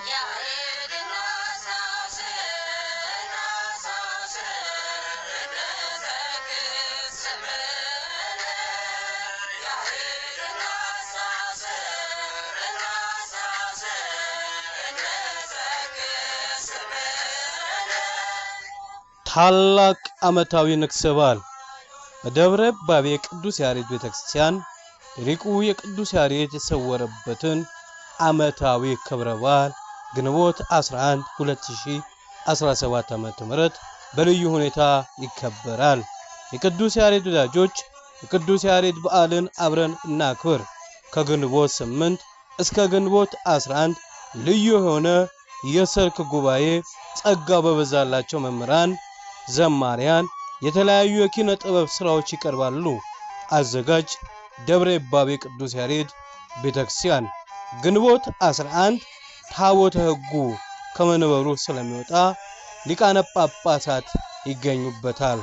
ያሬድ እናስታውስ፣ እናስታውስ፣ እንዘክር ስምህን። ያሬድ እናስታውስ፣ እናስታውስ፣ እንዘክር ስምህን። ታላቅ ዓመታዊ ንግስ በዓል በደብረ ባቤ ቅዱስ ያሬድ ቤተክርስቲያን ሊቁ የቅዱስ ያሬድ የተሰወረበትን ዓመታዊ ክብረ በዓል ግንቦት 11 2017 ዓ.ም በልዩ ሁኔታ ይከበራል። የቅዱስ ያሬድ ወዳጆች የቅዱስ ያሬድ በዓልን አብረን እናክብር። ከግንቦት 8 እስከ ግንቦት 11 ልዩ የሆነ የሰርክ ጉባኤ ጸጋ በበዛላቸው መምህራን፣ ዘማሪያን የተለያዩ የኪነ ጥበብ ስራዎች ይቀርባሉ። አዘጋጅ ደብረ ይባቤ ቅዱስ ያሬድ ቤተክርስቲያን። ግንቦት 11 ታቦተ ሕጉ ከመንበሩ ስለሚወጣ ሊቃነ ጳጳሳት ይገኙበታል።